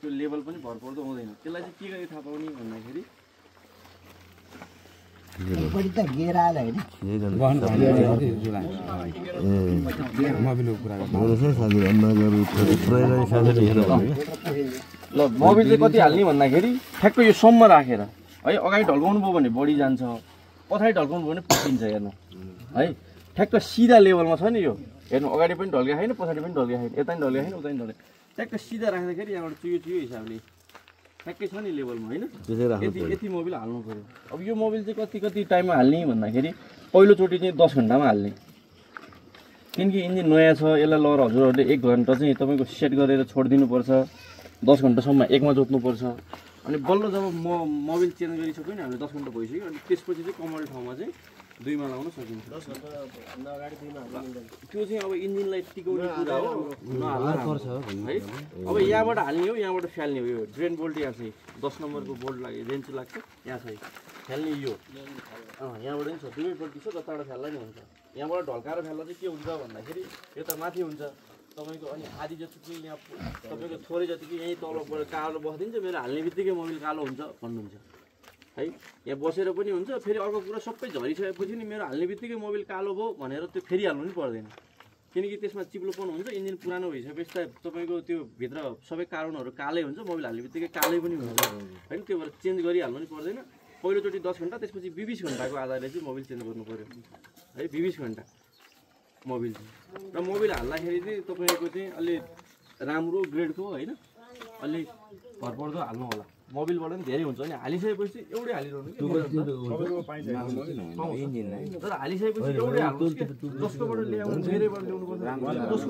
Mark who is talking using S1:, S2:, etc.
S1: त्यो लेभल पनि भरपर्दो हुँदैन। त्यसलाई चाहिँ के गरी थाहा पाउने भन्दाखेरि
S2: बढी त गेराल हैन
S1: ल मोबिल चाहिँ कति हाल्ने भन्दाखेरि ठ्याक्कै यो सम्म राखेर है अगाडि ढल्काउनु भयो भने बढी जान्छ, पछाडि ढल्काउनु भयो भने पुगिन्छ हेर्नु है। ठ्याक्क सिधा लेभलमा छ नि यो हेर्नु, अगाडि पनि ढल्के छैन पछाडि पनि ढल्के छैन, यता पनि ढल्के छैन उता पनि ढल्के, ठ्याक्क सिधा राख्दाखेरि यहाँबाट चुयो हिसाबले ठ्याक्कै छ नि लेभलमा होइन। यति मोबिल हाल्नु पऱ्यो। अब यो मोबिल चाहिँ कति टाइममा हाल्ने भन्दाखेरि पहिलोचोटि चाहिँ 10 घन्टामा हाल्ने, किनकि इन्जिन नयाँ छ। यसलाई लर हजुरहरूले 1 घन्टा चाहिँ तपाईँको सेट गरेर छोडिदिनुपर्छ, 10 घन्टासम्म एकमा जोत्नुपर्छ। अनि बल्ल जब मोबिल चेन्ज गरिसक्यो नि हामीले 10 घन्टा भइसक्यो, अनि त्यसपछि चाहिँ कमल ठाउँमा चाहिँ 2 मा लाउन सकिन्छ। 10 घन्टाभन्दा अगाडि 2 मा हाल्नु त्यो चाहिँ अब इन्जिनलाई टिकाउने कुरा हो, नहाल्नु पर्छ है। अब यहाँबाट हाल्ने हो, यहाँबाट फ्याल्ने हो। यो ड्रेन बोल्ट यहाँ छ, 10 नम्बरको बोल्ट लाग्यो, रेन्च लाग्छ यहाँ छ फ्याल्ने यो। यहाँबाट पनि छ, दुवै बोल्टी छ, जताबाट फ्याल्दा नि हुन्छ। यहाँबाट ढल्काएर फ्याल्दा चाहिँ के हुन्छ भन्दाखेरि यो त माथि हुन्छ तपाईँको, अनि आधी जतिको यहाँ तपाईँको थोरै जतिको यहीँ तलबाट कालो बसिदिन्छ, मेरो हाल्ने बित्तिकै मोबिल कालो हुन्छ भन्नुहुन्छ है। यहाँ बसेर पनि हुन्छ। फेरि अर्को कुरा सबै झरिसकेपछि नि मेरो हाल्ने बित्तिकै मोबिल कालो भयो भनेर त्यो फेरि हाल्नु पनि पर्दैन, किनकि त्यसमा चिप्लोपन हुन्छ। इन्जिन पुरानो भइसकेपछि त तपाईँको त्यो भित्र सबै कार्बनहरू कालै हुन्छ, मोबिल हाल्ने बित्तिकै कालै पनि हुन्छ होइन। त्यो भएर चेन्ज गरिहाल्नु पनि पर्दैन। पहिलोचोटि 10 घन्टा, त्यसपछि 20 घन्टाको आधारले चाहिँ मोबिल चेन्ज गर्नु पऱ्यो है। 20 घन्टा मोबिल चाहिँ, र मोबिल हाल्दाखेरि चाहिँ तपाईँको चाहिँ अलि राम्रो ग्रेडको होइन, अलि भरपर्दो हाल्नु होला। मोबिलबाट पनि धेरै हुन्छ, अनि हालिसकेपछि एउटै हालिरहनु तर हालिसकेपछि एउटै हाल्नु, जसकोबाट ल्याउनु मेरैबाट ल्याउनु पर्छ।